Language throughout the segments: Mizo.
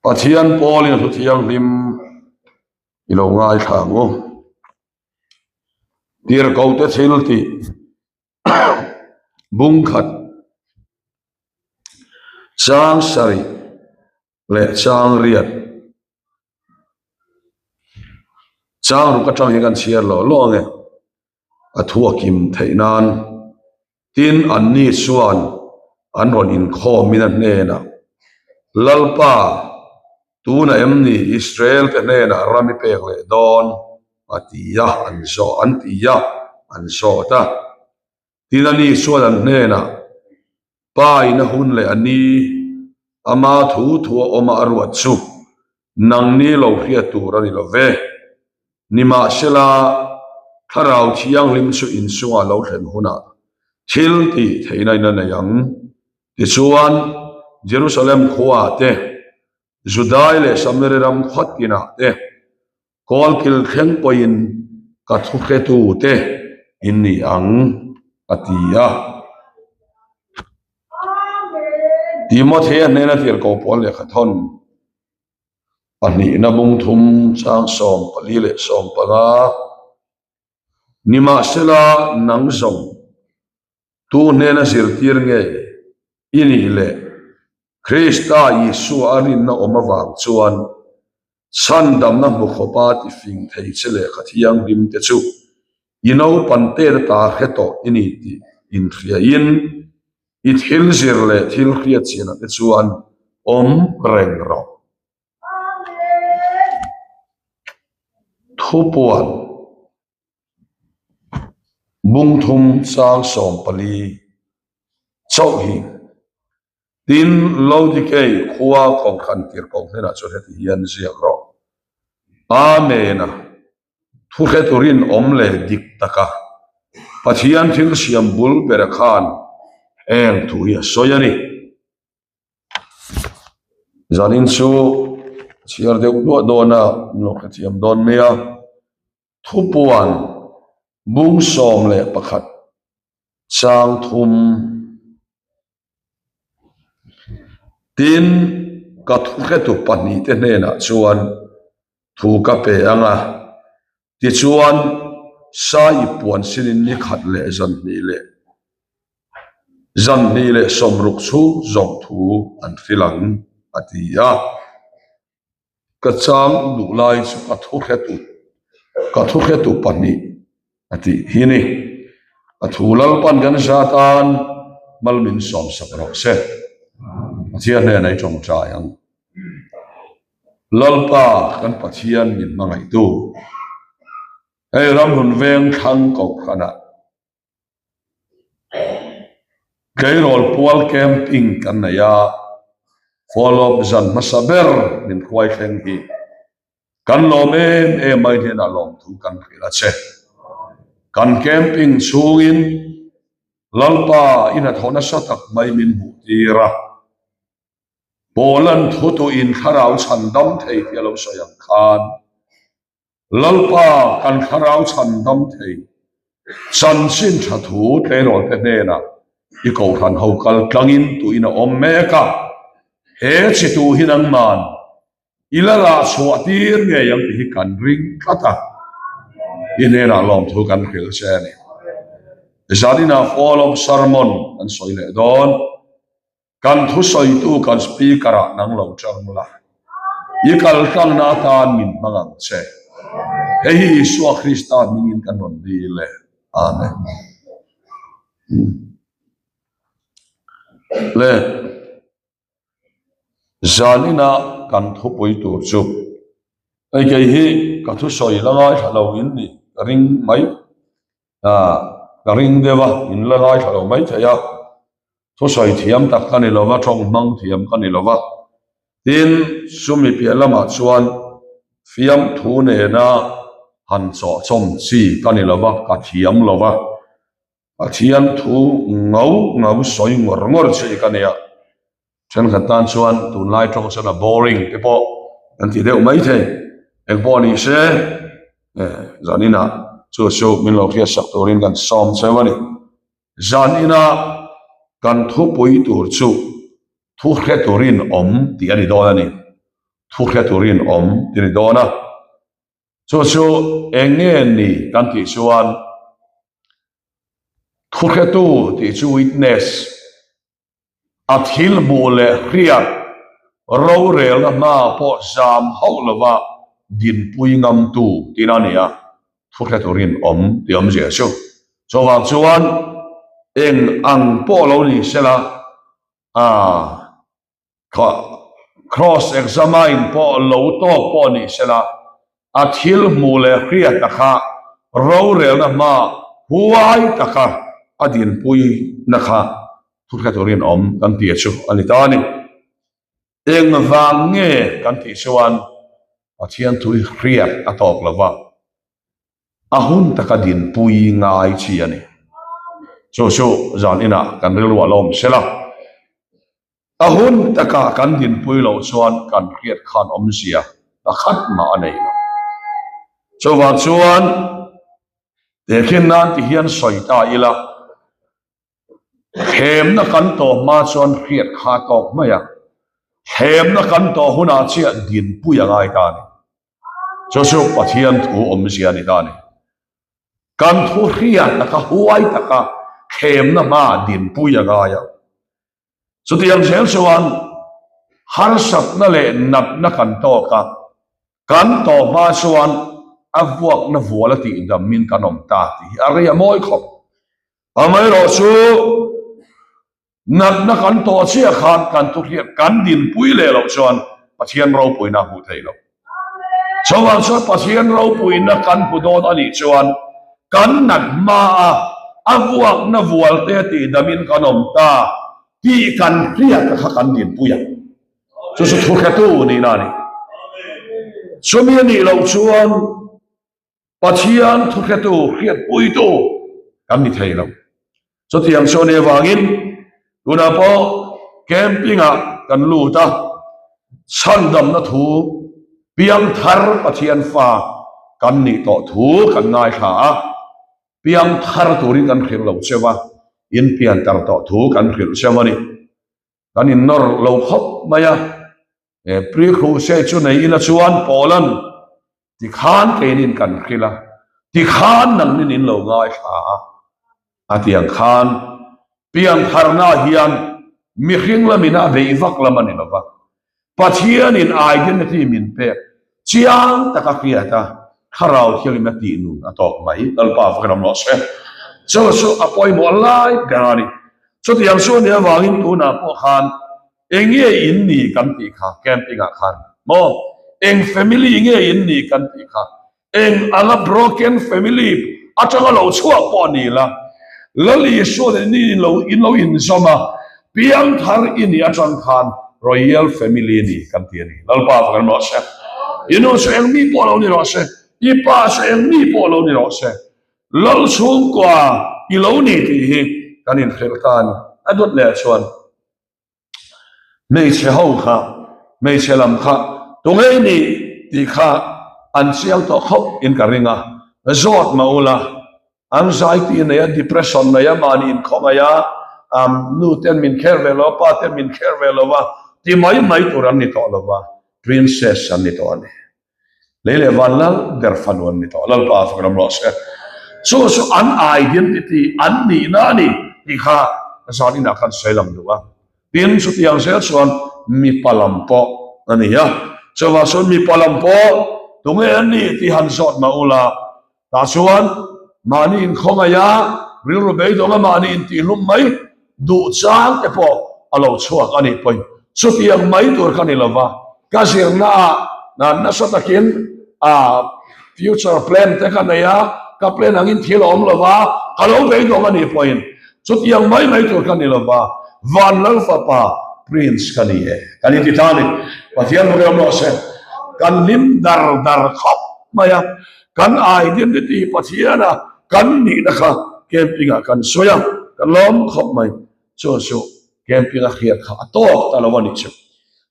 Pathian pawlin a thu thianghlim i lo ngaithla ang u. Tirhkohte thil tih bung khat chang sarih leh chang riat chang ruk atang hian kan chhiar lo lo ang e. A thu a kim theih nan tin anni chuan an rawn inkhawmin a hnenah, Lalpa, tunah em ni Israel te hnenah ram i pek leh dawn? a ti a, an zawh an ti a, an zawt a. Tin ani chuan an hnenah, Pa in a hun leh a ni, ama thu thu a awm a a ruat chu nangni lo hriat tur a ni lo ve. Nimahsela, Thlarau Thianghlim chu inchungah lo thlen hunah thil tih theihna in a nei ang. Tichuan, Jerusalem khuaah te, Judai leh Samari ram khaw tinah te, Kawlkil thleng pawhin ka thuhretute in ni ang, a ti a. Timothea hnena tirhkoh pawl lehkhathawn pahnihna bung thum chang 14 leh 15, Nimahsela nang zawng Tu hnena zirtir nge i nih leh Krista Isua a rinna awm avang chuan chhandamna hmu khawpa ti fing thei che lehkha thianghlim te chu i naupan tet ata hre tawh i ni tih inhriain i thil zir leh thil hriat chianah te chuan awm reng rawh. Thupuan. Bung thum chang 14 chauh hi. Tin, Laodikei khua kohhran tirhkoh hnenah chuan heti hian ziak rawh, Amen a, thu hre turin awm leh dik taka Pathian thil siam bul bera khan heng thu hi a sawi a ni. Zanin chu chhiar deuh duah dawn a, min lo hrethiam dawn mai a. Thupuan bung 11 chang thum Tin, ka thuhretu pahnihte hnenah chuan thu ka pe ang a, tichuan sai i puan sinin ni khat leh zan hnih leh zan hnih leh 60 chhung zawng thu an hrilh ang, a ti a. Ka chang duh lai chu ka thu hretu ka thu hretu pahnih a tih hi ni. A thu Lalpan kan za tan mal min sawmsak rawh se. Pathian hnenah i tawngtai ang. Lalpa kan Pathian min hmangaihtu. Hei ramhlun veng thlang kohhranah Tleirawl pual camping kan nei a, follow up zan hmasa ber min hruai thleng hi kan lawm em em mai hnenah lawmthu kan hrilh a che. Kan camping chhungin Lalpa i hnathawh nasa tak mai min hmuh tir a, Paula'n thutuin thlarau chhan dam thei tih a lo sawi ang khan, Lalpa kan thlarau chhan dam thei chanchin tha thu tleirawl te hnenah i kohhran ho kal tlangin tuin a awm mek a, he chi tu hi nangman i la rah chhuah tir ngei ang tih hi kan ring tlat a, i hnenah lawmthu kan hrilh che a ni. Zaninah Follow Sermon kan sawi leh dawn. Kan thusawitu kan speaker ah nang lo chang la, i kal tlangna atan min hmang ang che. Hei hi Isua Krista hmingin kan rawn dil e. Amen. Le zanina kan thupui tur chu hei kei hi ka thusawi la ngaithla lo in nih ka ring mai ka ring deuh a, in la ngaithla lo mai thei a. Thusawi thiam tak ka ni lo va, tawng hmang thiam ka ni lo va. Tin, chumi piah lamah chuan fiamthu nena han chawhchawm chi ka ni lo va, ka thiam lo va. Pathian thu ngau ngau sawi ngawr ngawr chi ka ni a. Thenkhat tan chuan tunlai tawng chuan a boring te pawh kan ti deuh mai thei. Engpawh ni se, zaninah chu chu min lo hriatsak turin kan sawm cheu a ni. Zan ina kan thupui tur chu thu hre turin awm tih a ni dawn a ni. Thu hre turin awm ti ni dawn a. Chu chu eng nge ni kan tih chuan thu hretu tih chu witness, a thil hmuh leh hriat rorelna hma pawh zam hauh lova dinpui ngamtu tihna a ni a, thu hre turin awm tih awmzia chu. Chuvang chuan eng ang pawh lo ni sela, aa. Cross examine pawh lo tawk pawh ni sela, a thil hmuh leh hriata kha rorelna hma huai taka a dinpuina kha thuhre turin awm kan tih chu a ni ta a ni. Engvang nge kan tih chuan Pathian thu hi hriat a tawk lo va, a hun taka dinpui ngai chi a ni. Chu chu zan inah kan rilru a lawm sela. A hun takah kan dinpui loh chuan kan hriat khan awmzia pakhat mah a nei lo. Chuvang chuan tehkhin nan ti hian sawi ta ila, thlemna kan tawh hma chuan hriat kha a tawk mai a, thlemna kan tawh hunah chiah dinpui a ngai ta a ni. Chu chu Pathian thu awmzia a ni ta a ni. Kan thu hriat taka huai taka thlemna hma dinpui a ngai a. Chutiang zel chuan harsatna leh natna kan tawk a, kan tawh hma chuan a vuakna vual a tih damin kan awm ta tih hi a rei a mawi khawp. Amaherawh chu natna kan tawh chiah khan kan thuhriat kan dinpui leh loh chuan Pathian ropuina a hmuh theih loh. Chuvang chuan Pathian ropuina kan hmu dawn a nih chuan kan nat hma a, a vuakna vualte tih damin kan awm ta tih kan hriat kha kan dinpui ang. Chu chu thuhretu nihna a ni. Chumi a nih loh chuan Pathian thuhretu hriatpuitu kan ni thei lo. Chutiang chu a nih avangin tunah pawh camping-ah kan lut a, chhandamna thu piangthar Pathian fa kan nih tawh thu kan ngaithla a, piangthar turin kan hrilh lo cheu a, inpiantar tawh thu kan hrilh cheu a ni. Kan innawr lo khawp mai a, he pre-crusade chu nei ila chuan Paula'n Tikhan keinin kan hrilh a, tikhan nangnin in lo ngaithla a, a ti ang khan piangtharna hian mihring lamin a beih vak lam a ni lo va, Pathianin identity min pek chiang taka hriat a, Thlarau Thianghlim a tih nun a tawk mai, Lalpa fakin awm rawh se. Chu chu a pawimawh lai ber a ni. Chutiang chu a nih avangin tunah pawh khan Eng nge in ni kan tih kha camping ah khan maw? Eng family nge in ni kan tih kha? Eng anga broken family atanga lo chhuak pawh ni la, Lal Isua nen in lo in lo inzawm a, piangthar i nih atang khan Royal family ni kan ti a ni. Lalpa va kan rawh se. I nu chu eng mi pawh lo ni rawh se, i pa chu eng mi pawh lo ni rawh se, Lal chhungkua i lo ni tih hi kan inhrilh ta a ni. A dawt leh chuan. Hmeichhe ho kha, hmeichhe lam kha tunge i nih tih kha an chiang tawh khawp in ka ring a, zawt mah ula anxiety nei a, depression nei a, mahni inkhawngaih a, nu ten min kher ve lo a, pa ten min kher ve lo a ti mai mai tur an ni tawh lo va, princess an ni tawh a ni. Lei leh van lal ber fanu an ni tawh. Lalpa fak ram rawh se. Chu chu an identity, an nihna a ni tih kha zan inah khan sawi lang duh a. Tin, chutiang zel chuan mipa lam pawh a ni a. Chuvang chuan mipa lam pawh tunge an nih tih han zawt mah ula, Tah chuan mahni inkhawngaih a, rilru beidawnga mahni intihlum mai duh chang te pawh a lo chhuak a nih pawhin chutiang mai tur ka ni lova, ka zirna ah nasa takin future plan te ka nei a, ka plan angin thil a awm lova, ka lo beidawng a nih pawhin chutiang mai mai tur ka ni lova, Vanlal fapa Prince ka ni e, kan inti ta a ni. Pathian hmawk awm rawh se, kan hlim dar dar khawp mai a. Kan identity Pathiana kan nihna kha camping ah kan sawi a, kan lawm khawp mai. Chuan chu camping a hriat kha a tawk ta lo a nih chu.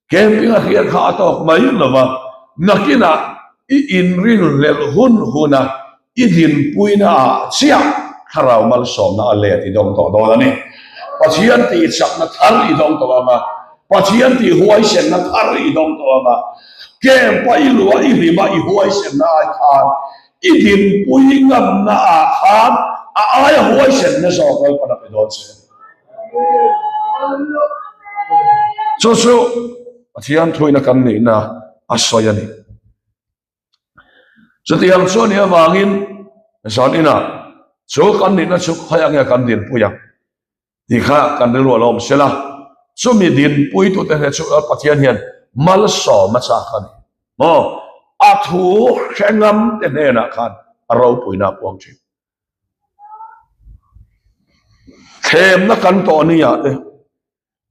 Camping a hriat kha a tawk mai lo va, nakinah i inrinhlelh hun huna i dinpuina ah chiah thlarau malsawmna a let i dawng tawh dawn a ni. Pathian tihchakna thar i dawng tawh ang a, Pathian tih huaisenna thar i dawng tawh ang a. Camp-a i luah i hlima i huaisenna ai khan i dinpui ngamna ah khan a aia huaisenna zawk Lalpan a pe dawn che. Chu chu Pathian thuina kan nihna a sawi a ni. Chutiang chu a nih avangin zan inah chu kan nihna chu khawiah nge kan dinpui ang tih kha kan rilru a lo awm sela, chumi dinpuitute hneh chu Pathian hian malsawm a chak a ni. Maw? A thu hre ngam te hnenah khan a ropuina a puang thin. Thlemna kan tawh nia te.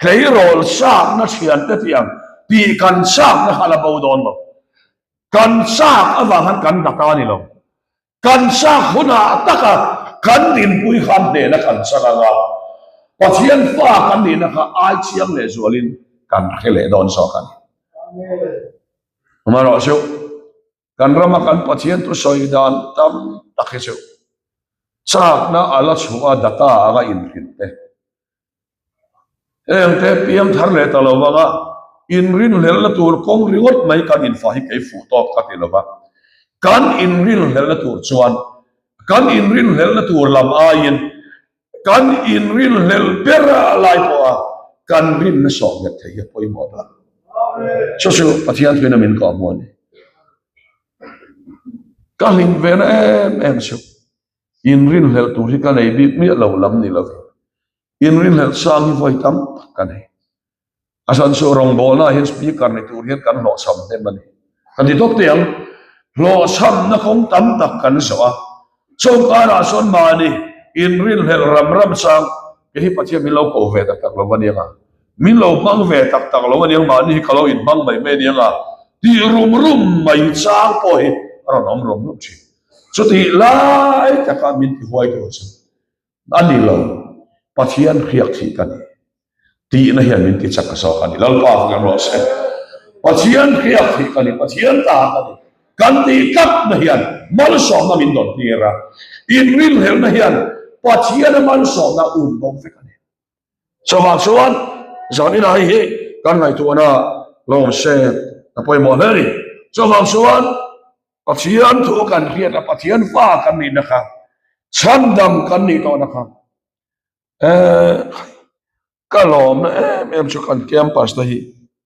Tleirawl chakna thiante tiang tih kan chakna kha la bo dawn lo. Kan chak avang khan kan dak a ni lo. Kan chak hunah taka kan dinpui khan hnehna kan chang anga Pathian fa kan nihna kha ai chiang leh zualin kan hre leh dawn zawk a ni. Amaherawhchu kan rama kan Pathian thusawi dan tam tak hi chu chakna a la chhuah a data anga inhrilh te Hengte piang thar leh ta lo vanga inrinhlelhna tur kawng ringawt mai kan infa hi kei fuh tawk ka ti lova. Kan inrinhlelhna tur chuan kan inrinhlelhna tur lam aiin kan inrinhlelh ber lai pawha kan rinna sawh nghet thei hi a pawimawh ber. Chu chu Pathian thuina min kawh hmu a ni. Ka hlim ve na em em chu. Inrinhlelh tur hi ka nei bik miah lo lam ni lovin inrinhlelh sang hi vawi tam tak ka nei. A chhan chu rawngbawlnaah hian speaker ni tur hian kan hlawhchham hnem a ni. Kan ti tawp teh ang, hlawhchhamna kawng tam tak kan zawh a, chawngkarah chuan mahni inrinhlelh ram ram chang kei hi Pathian min lo ko ve tak tak lo va niang a, min lo hmang ve tak tak lo a niang, mahni hi ka lo inhmang mai mai aniang a tih rum rum mai chang pawh hi a rawn awm rum rum thin. Chutih lai taka min tihuai tur chu a ni lo, Pathian hriak thih ka ni tihna hian min tichak zawk a ni. Lalpa chu kan ruah se. Pathian hriak thih ka ni, Pathian ta ka ni kan tih tlatna hian malsawmna min dawn tir a, inrinhlelhna hian Pathiana malsawmna um bo vek a ni. Chuvang chuan zan inah hei hi kan ngaihtuahna lawm se a pawimawh hle a ni. Chuvang chuan Pathian thu kan hriat a, Pathian fa kan nihna kha, chhandam kan nih tawhna kha eh ka lawmna em em chu kan campus te hi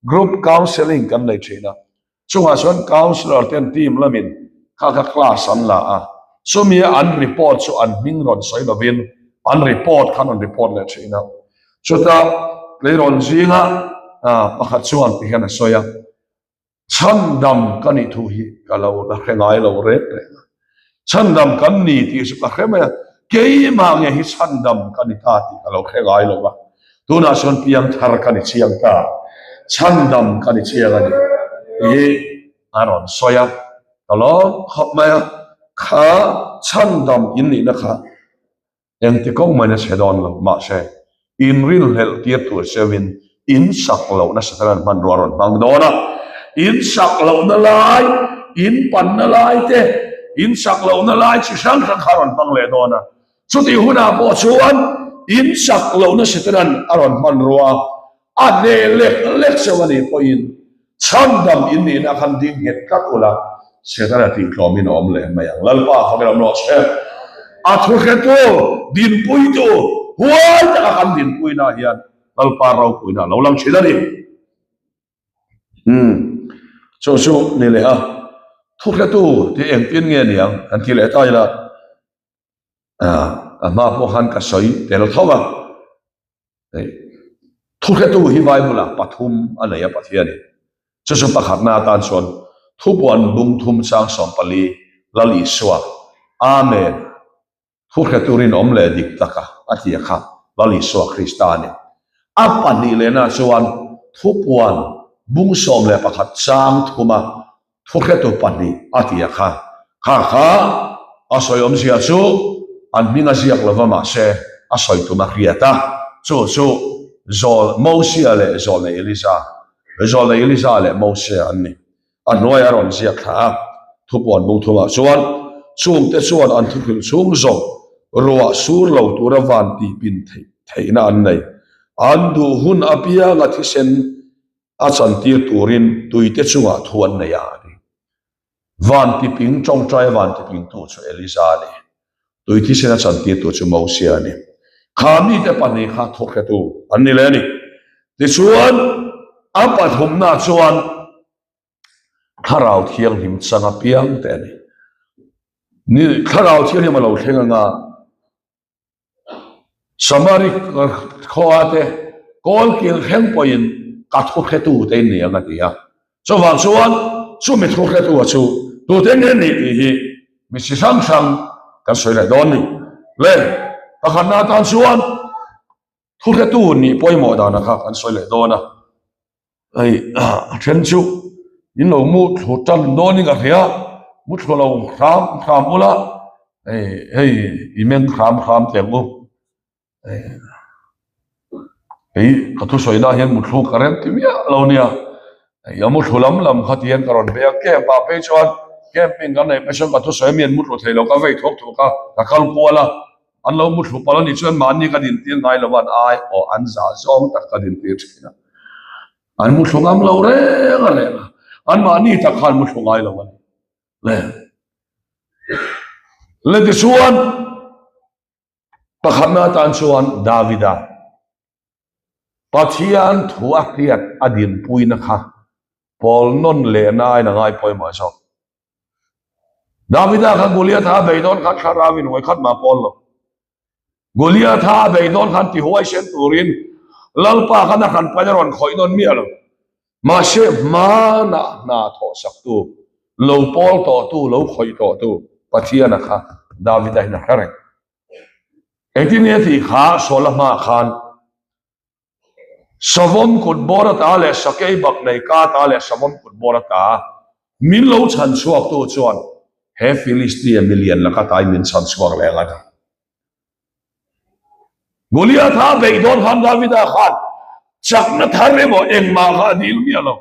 group counselling kan nei thin a, chungah chuan counsellor ten team lamin kha kha class an la a, chumi a an report chu an hming rawn sawi lovin an report khan rawn report leh thin a, chutah tleirawn zinga pakhat chuan ti hian a sawi a. Chhandam ka nih thu hi ka lo la hre ngai lo reng reng a, chhandam kan ni tih chu ka hre mai a, keimah nge hi chhandam ka ni ta tih ka lo hre ngai lo va, tunah chuan piang thar ka ni chiang ta, chhandam ka ni chiang a ni tih hi a rawn sawi a, ka lawm khawp mai a, kha chhandam in nihna kha Engti kawng main a chhe dawn lo, mahse, inrinhlelh tir tur cheuhin in sak lohna Satanan hmanrua a rawn hmang dawn a. In sak lohna lai, in panna lai te, in sak lohna lai chi hrang hrang kha a rawn hmang leh dawn a. Chutih hunah pawh chuan in sak lohna Satanan a rawn hmanrua a hneh lek lek cheu a nih pawhin Chhandam in nihna khan ding nghet tlat ula, Setana tihtlawmin a awm leh mai ang. Lalpa fak ram rawh che. A thuhretu, dinpuitu, huai taka kan dinpuina hian Lalpa ropuina a lo lang thin a ni. Umm, chu chu ni leh a, thuhretu tih engtin nge niang kan ti leh ta ila, a hma pawh khan ka sawi tel tho a. Hei, thuhretu hi Bible-ah pathum a nei a Pathianin. Chu chu pakhatna atan chuan thupuan bung thum chang 14 Lal Isua, Amen, thuhretu rinawm leh dik taka a ti a kha Lal Isua Krista a ni. A pahnih lehna chuan thupuan bung 11 chang thuma Thuhretu pahnih a ti a kha. Kha kha a sawi awmzia chu an hming a ziak lova mahse a sawi tum a hriat a, chu chu Zawl Mosia leh Zawlnei Eliza, Zawlnei Eliza leh Mosia an ni. A hnuai a rawn ziak thla a, thupuan bung thumah chuan chungte chuan an thuhrilh chhung zawng ruah sur lo tura van tihpin theihna an nei. An duh hun apianga thisen. A chantir turin tuite chungah thu an nei a a ti. Van tiping tawngtaia van tipingtu chu Eliza a ni. Tui thisen a chantirtu chu Mosia a ni. Kha mite pahnih kha thawkhretu an ni leh a ni. Tichuan, a pathumna chuan Thlarau Thianghlim chang apiang te a ni. Ni, Thlarau Thianghlim a lo thleng anga Samari khua te kawl kil thleng pawhin ka thu hretu te in ni ang a ti a. Chuvang chuan chumi thu hretu a chu tute nge ni tih hi mi chi hrang hrang kan sawi leh dawn ni. Le, pakhatna atan chuan thu hretu nih pawimawh dana kha kan sawi leh dawn a. Hei a then chu in lo mu thlu tan dawn in ka hria, mu thlu lo hram hram ula hei hei i meng hram hram teh ang u. Hei ka thusawi na hian muthluk ka rem ti miah lo nia, hei a muthlu lam lam kha tihian ka rawn vei a, camp ah phei chuan camping kan neih phei chuan ka thusawi ami an muthlu thei lo ka vei thawk thawk a, ka kal kual a, an lo muthlu palh a nih chuan mahni ka dintir ngai lo a an ai aw an zah zawng tak ka dintir thin a, an muthlu ngam lo reng a reng a, an mahni tak khan muthlu ngai lo a ni le. Le tichuan. Pakhatna atan chuan Davida Pathian thu a hriat a dinpuina kha pawl nawn leh nain a ngai pawimawh zawk. Davida kha Goliatha a bei dawn khan thlarau in vawikhat mah pawl lo. Goliatha a bei dawn khan tihuaisen turin Lalpa khan a hran pain a rawn khawih nawn miah lo. Mahse hmanah hna thawhsaktu, lo pawl tawhtu, lo khawih tawhtu Pathiana kha Davida hian a hre reng. Engtin nge tih kha Saula hmaah khan Savawm kut bawr ata leh Sakei bak nei ka ata leh Savawm kut bawr ata min lo chhan chhuaktu chuan he Filistia milian laka tai min chhan chhuak leh ang a ti. Goliatha a beih dawn khan Davida khan chakna thar emaw engmah kha a dil miah lo.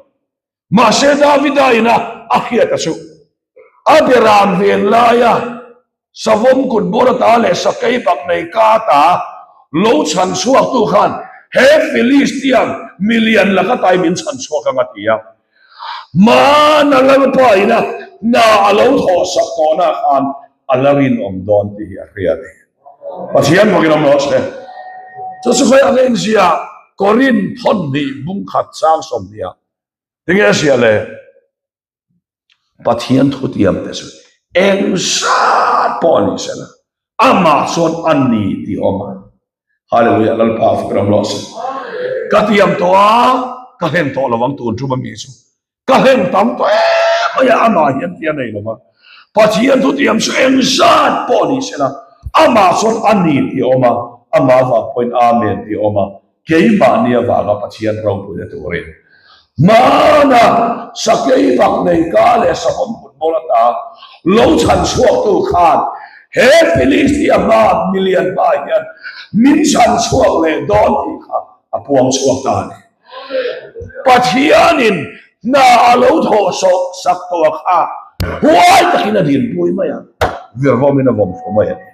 Mahse Davida ina a hriat a chu a beram ven laia savawm kut bawr ata leh sakei bak nei ka ata lo chhan chhuaktu khan he Philistian milian laka tai min chhan chhuak ang a ti a. Hmana Lalpa ina hna a lo thawhsak tawhna khan a la rinawm dawn tih hi a hria a ni. Pathian bawkin awm rawh se. Chu chu khawi ang inzia Korin thawn hnih bung khat chang 20 ah tinge a hria le? Pathian thutiam te chu eng zat pawh a ni sela amah chuan a ni tih awm a. Hallelujah Lalpa fak ram rawh se. Ka tiam tawh a ka hlen tawh lovang tun tum ami chu. Ka hlen tam tawh em mai a amah hian tia nei lova. Pathian thu tiam chu eng zat pawh ni sela amah chuan a ni tih a awm a, amah avang pawhin Amen tih a awm a. Keimahni avanga Pathian ropuina turin hmana sakei bak nei ka leh savawm kut bawl ata lo chhan chhuaktu khan he Philistia hma milian hma hian min chhan chhuak leh dawn tih kha a puang chhuak ta a ni. Pathianin hna a lo thawh sawh sak tawh a kha huai takin a dinpui mai a, virvawmin a vawm thlu mai a ni.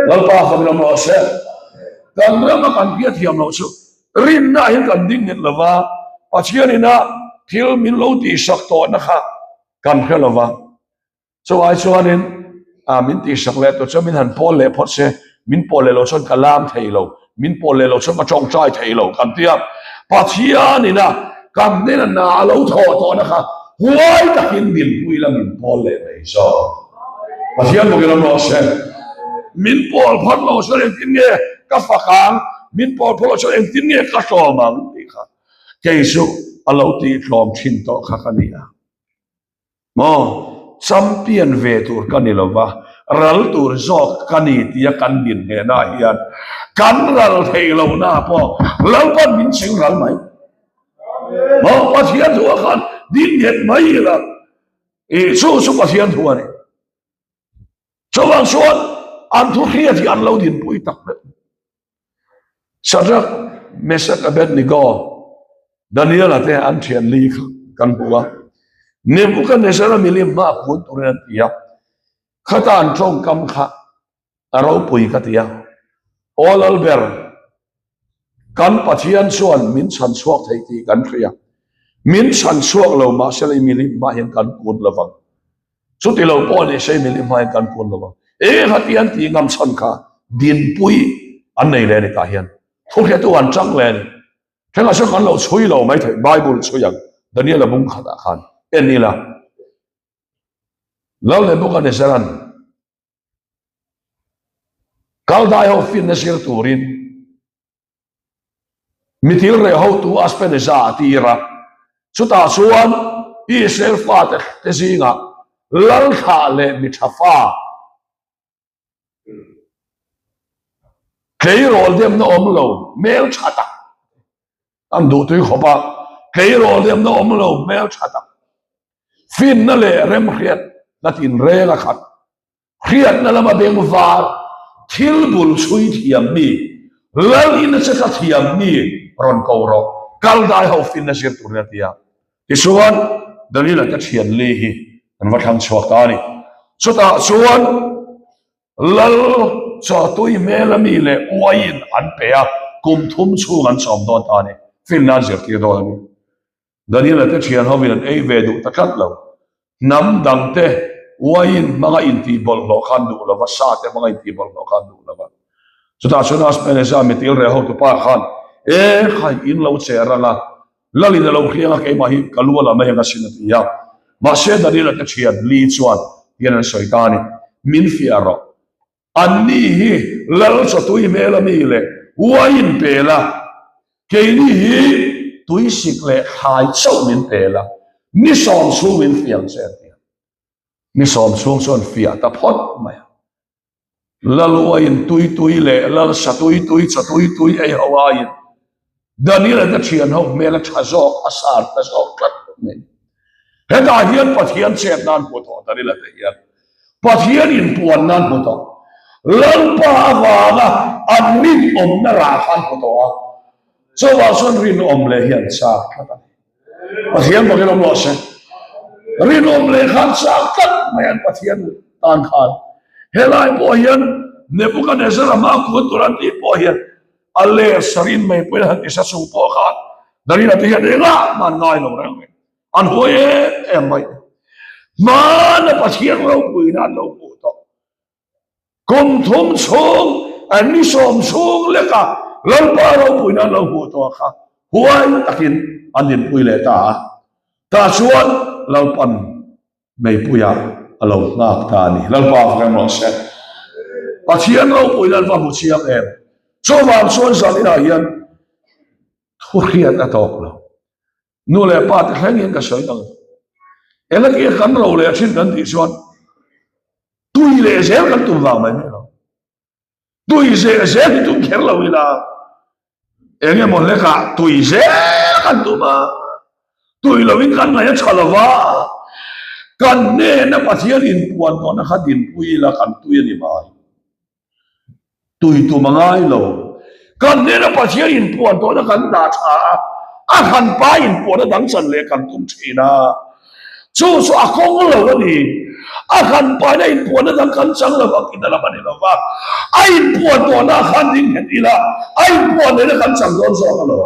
Lalpa fak ram rawh se. Kan rama kan hriat thiam loh chu rinna ah hian kan ding nghet lova, Pathian ina thil min lo tihsak tawhna kha kan hre lova. Chuvai chuanin ah min tihsak leh tur chuan min han pawl leh phawt se, min pawl leh loh chuan ka lam thei lo, min pawl leh loh chuan ka tawngtai thei lo kan ti a. Pathian ina kan hnena hna a lo thawh tawhna kha huai takin dinpui la min pawl leh mai zawk. Pathian bawkin awm rawh se. Min pawl phawt lo chuan engtin nge ka fak ang, min pawl phawt lo chuan engtin nge ka tlawm ang tih kha kei chu a lo tihtlawm thin tawh kha ka ni a. Maw, champion ve tur ka ni lova, ral tur zawk ka ni tia kan din hnenah hian kan ral theih lohna pawh Lalpan min ching ral mai. Maw, Pathian thu ah khan din nghet mai ila, ih chu chu Pathian thu a ni. Chuvang chuan an thu hriat hi an lo dinpui tak meuh. Shadrach, Meshach, Abednego, Daniela te an thian li kha kan hmu a. Nebuchadnezzar-a milim hma kun turin an ti a. Khata an tawngkam kha a ropui ka ti a. Aw Lalber, kan Pathian chuan min chhan chhuak thei tih kan hria. Min chhan chhuak lo mahse lei milim hmah hian kan kun lo vang. Chuti lo pawh ni se milim hmah hian kan kun lo vang. Eng hati an tih ngam chhan kha dinpui an nei leh a ni tah hian. Thuhretu an chang leh a ni. Thlengah chuan kan lo chhui lo mai thei Bible chhui ang Daniel-a bung khatah khan en ila. Lal Nebuchadnezzar-a'n Kaldai ho finna zir turin Mitil reh hotu Aspeneza a tir a, chutah chuan Israel fate te zingah lal thlah leh mi tha fa tleirawl demna awm lo hmel tha tak an duhtui khawp a, tleirawl demna awm lo hmel tha tak finna leh remhriatna tinreng a khat. Hriatna lama beng var, thil bul chhui thiam mi, lal in a che tla thiam mi rawn ko rawh, kal dai ho finna zir turin a ti a. Tichuan, Daniel-a te thian li hi an va thlang chhuak ta a ni. Chutah chuan lal chawtui hmela mi leh uaiin an pe a, kum thum chhung an chawm dawn ta a ni. Finna an zirtir dawn a ni. Daniel-a te thian hovin an ei ve duh ta tlat lo. Hnam dangte uaiin hmanga intih bawlhhlawh kha an duh lo va, sa te hmanga intih bawlhhlawh kha an duh lo va. Chutah chuan Aspeneza mitil reh hotupa khan, E khai, in lo che rang a, Lalin a lo hriang a, keimah hi ka lu a la mai ang asin a ti a. Mahse Daniel-a te thian Li chuan hian an sawi ta a ni, Min fiah rawh. Anni hi lal chawtui hmel a mi leh uaiin pe la, keini hi tuisik leh thlai chauh min pe la, ni sawm chhung min fiam che a ti a. Ni sawm chhung chuan fiah ta phawt mai a. Lal uaiin tui tui leh lal sa tui tui chawtui tui ei ho aiin Daniel-a te thian ho hmel a tha zawk, a sar ta zawk tlat mai. Hetah hian Pathian chet nan hmu tawh Daniel-a te hian Pathian inpuan nan hmu tawh. Lalpa avanga an rinawmna rah kha an hmu tawh a, chuvang chuan rinawm leh hi an chak tlat a ni. Pathian bawkin awm rawh se. Rinawm leh kha an chak tlat mai an Pathian tan khan. Helai pawh hian Nebuchadnezzar-a hma kun tur an tih pawh hian A leh sarin mai pawhin a han ti sa chung pawh khan Darina te hian engah mah an ngai lo reng reng. An huai em em mai. Hmana Pathian ropuina an lo hmuh tawh. Kum thum chhung, an ni sawm chhung leka Lalpa ropuina an lo hmuh tawh kha huai takin an inpui leh ta a. Tah chuan Lalpan Meipuia a lo nghak ta a ni. Lalpa a fak em rawh se. Pathian ropuina an va hmu chiang em. Chuvang chuan zaninah hian thu hriat a tawk lo. Nu leh pa te thleng hian ka sawi dang. Engati kan ro leh thin kan tih chuan tui leh zel kan tum vang mai mai lo. Tui zel zel hi tum kher lo ila, eng emaw hlekah tui zel kan tum a, tui lovin kan ngaih a tha lo va, kan hnena Pathian inpuan tawhna kha dinpui ila kan tui a ni mai. Tui tum a ngai lo. Kan hnena Pathian inpuan tawhna kan dah tha a, a hranpa inpuan a dang chan leh kan tum thin a. Chu chu a kawng lo a ni. A han paina inpuanna dang kan chang lo vang tihna lam a ni lo va. A inpuan tawhna khan ding nghet ila, a inpuan nena kan chang dawn zawk a lo.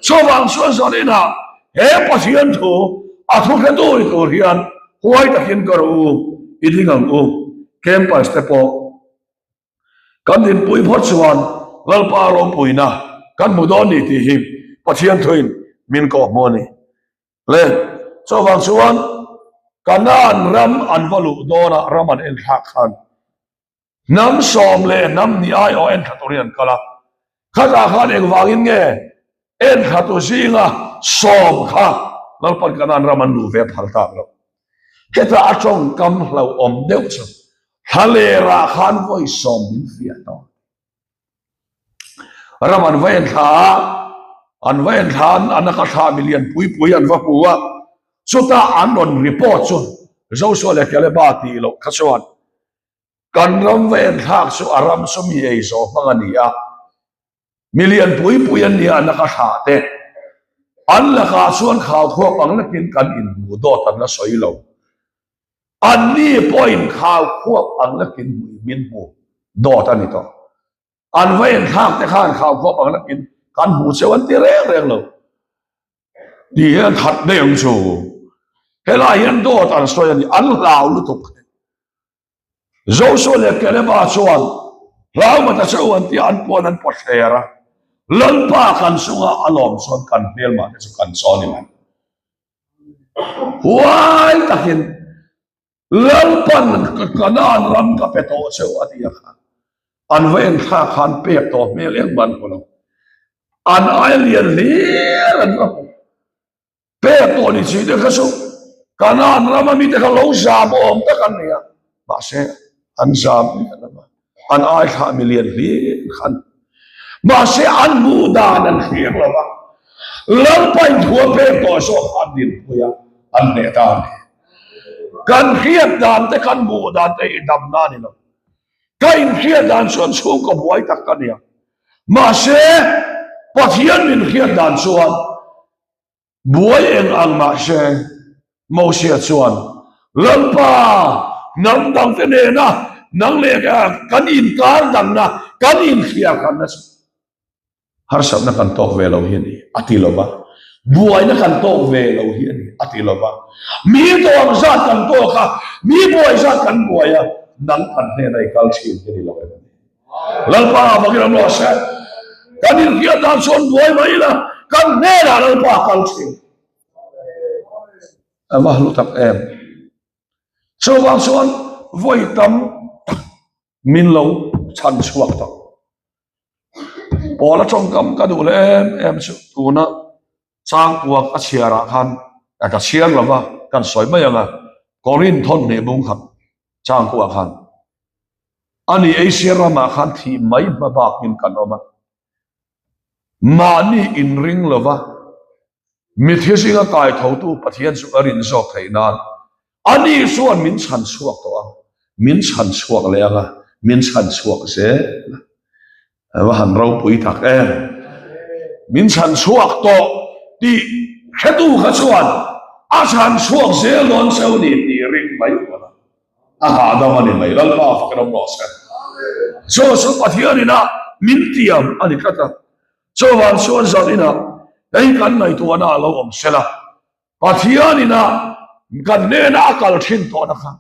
Chuvang chuan zaninah he Pathian thu a thu hre tui tur hian huai takin ka rawh u, i ding ang u. Campus te pawh kan dinpui phawt chuan Lalpa ropuina kan hmu dawn ni tih hi Pathian thuin min kawh hmu a ni. Le, chuvang chuan Kanaan ram an va luh dawnah ram an enthlak khan hnam sawm leh hnam hnih aiawh enthla turin an kal a. Khatah khan engvangin nge enthlatu zinga sawm kha Lalpan Kanaan ram an luh ve phal tak loh. Hetah a tawngkam hlauhawm deuh chu Thlalerah khan vawi sawm min fiah tawh. Ram an va enthla a, an va enthla an an aka thla milian pui pui an va hmu a, chutah an rawn report chu Joshua leh Caleb-a tih loh kha chuan kan ram va enthlak chu a ram chu mi ei zawh hmang a ni a, milian pui pui an ni a an aka thla te an lakah chuan khaukhawk ang lekin kan inhmuh dawt an la sawi lo. Anni pawhin khau khuap ang lakin hmuh min hmu dawt a ni tawh. An va enthlak te khan khau khuap ang lakin kan hmu cheu an ti reng reng lo. Ti hian that daih ang chu. Helai hian dawt an sawi a ni, an hlau lutuk. Joshua leh Caleb-a chuan hlau mata che u an ti a, an puan an pawt hler a. Lalpa kan chunga a lawm chuan kan hmelmah te chu kan chaw ni mai. Huai takin Lalpan Kanaan ram ka pe tawh che u a ti a kha. An va enthlak khan pek tawh hmel engmah an hmu lo. An aia lian hlir an va hmu. Pek pawh ni chi te kha chu Kanaan rama mite kha lo zam awm tak an ni a, mahse an zam miah lo a, an ai thlah milian hlir kha an ni. Mahse an hmuh dan an hriang lo a, Lalpa in thu a pek tawh zawk kha an dinpui a, an hneh ta a ni. Kan hriat dan te kan hmuh dan te hi damna a ni lo. Ka inhriat dan chuan chhungkaw buai tak ka ni a, mahse Pathian min hriat dan chuan Buai eng ang mahse, Mosia chuan, Lalpa, hnam dangte nena nang leh kan inkar danna, kan inhriakhanna chu harsatna kan tawk ve lo hi a ni, a ti lo va. Buaina kan tawk ve lo hi a ni, a ti lo va. Mi tawng zat kan tawk a, mi buai zat kan buai a, nang kan hnena i kal thin hi a ni lo em ni? Lalpa avangin an rawh se. Kan inhriat dan chuan buai mai ila, kan hnenah Lalpa a kal thin. A va hlu tak em. Chuvang chuan vawi tam tak min lo chhan chhuak tak. Paula tawngkam ka duh leh em em chu tuna changkuak a chhiarah khan ka chhiar lova kan sawi mai ang a, Korinth thawnhnih bung khat changkuah khan Ani Asia ramah khan thih mai hma bakin kan awm a, mahni inring lova mithi zinga kai thotu Pathian chu a rin zawk theih nan ani chuan min chhan chhuak tawh a, min chhan chhuak leh ang a, min chhan chhuak zel a. A va han ropui tak em! Min chhan chhuak tawh tih hretu kha chuan a chhan chhuak zel dawn cheu ni tih ring mai pawh a. A hahdam a ni mai, Lalpa fak ram rawh se. Chu chu Pathian ina min tiam a ni tlat a, chuvang chuan zan inah hei kan ngaihtuahna a lo awm sela, Pathian ina kan hnena a kal thin tawhna kha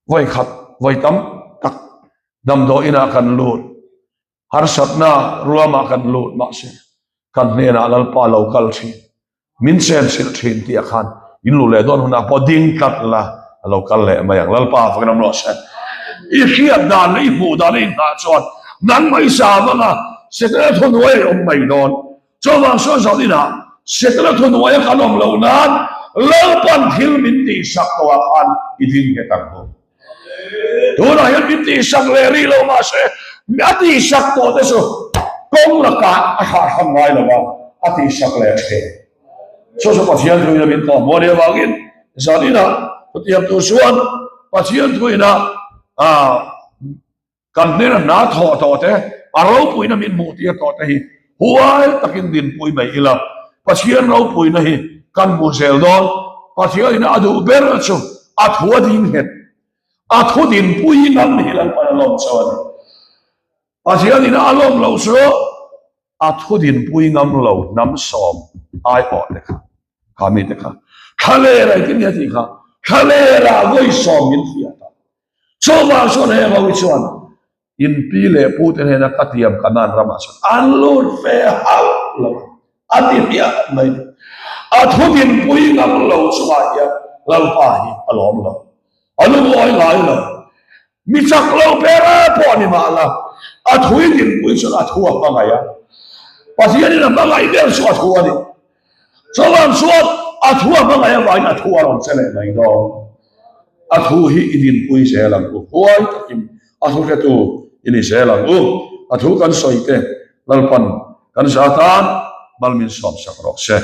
vawi khat vawi tam tak damdawi inah kan lut. Harsatna ruamah kan lut mahse kan hnenah Lalpa lo kal thin, min chenchilh thin tih ah khan in luh leh dawn hunah pawh ding tlat la a lo kal leh mai ang. Lalpa fakin awm rawh se. I hriat dan leh i hmuh dan a inhah chuan nangmah i zam anga Setana thuhnuai a awm mai dawn. Chuvang chuan zan inah Setana thuhnuai a kan awm loh nan Lalpan thil min tihsak tawh ah khan i ding nghet ang u. Tunah hian min tihsak leh rih lo mahse a tihsak tawh te chu kawng lakah a thlah hrang ngai lo va, a tihsak leh thin. Chu chu Pathian thuin a min tawh hmuh a nih avangin zan inah chutiang tur chuan Pathian thuin a Kan hnena hna thawh tawh te, a ropuina min hmuh tir tawh te hi huai takin dinpui mai ila, Pathian ropuina hi kan hmu zel dawn. Pathianin a duh ber chu a thu a ding nghet, a thu dinpui ngam hi Lalpan a lawm chauh a ni. Pathianin a lawm loh chu a thu dinpui ngam lo hnam sawm aiawh te kha, kha mite kha thlalera engtin nge a tih kha, thlalera vawi sawm min hriat a. Chuvang chuan heng ho hi chuan in pi leh pu te hnena ka tiam Kanaan ramah chuan an lut ve hauh lo a, a ti hmiah mai. A thu dinpui ngam lo chungah hian Lalpa hi a lawm lo, a lungawi ngai lo. Mi chak lo ber pawh a ni mah la, a thui dinpui chuan a thu a hmangaih a, Pathianin a hmangaih ber chu a thu a ni. Chuvang chuan a thu a hmangaih avangin a thu a rawn che leh mai dawn. A thu hi i dinpui zel ang u. Huai takin a thu hretu i ni zel ang u. A thu kan sawi te Lalpan kan za tan mal min sawmsak rawh se.